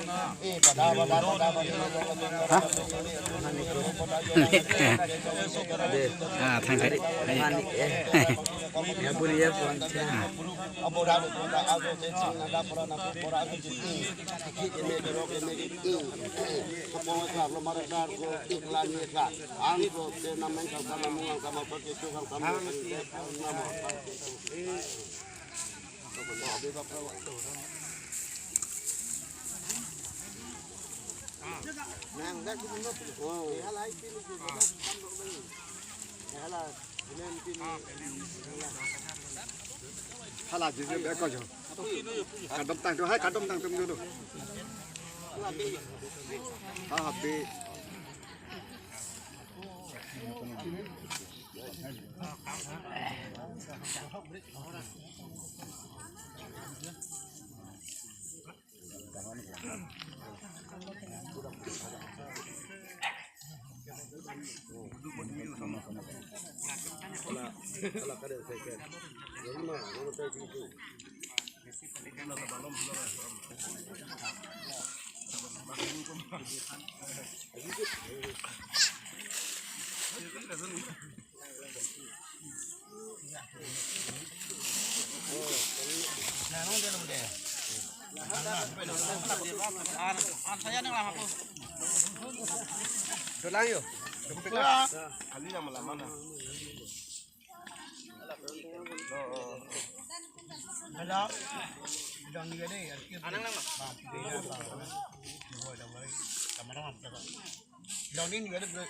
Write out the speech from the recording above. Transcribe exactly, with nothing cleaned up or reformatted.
Ha? Ah, thang thang. Ya, bu ya, bu ya. Hala jin jin beko jo. Kardom tang tu, hai kardom tang tum dulu. Ha ha be. Dolang yo. Hello. Dong ni dei. Anang nama. Dong ni ni dei.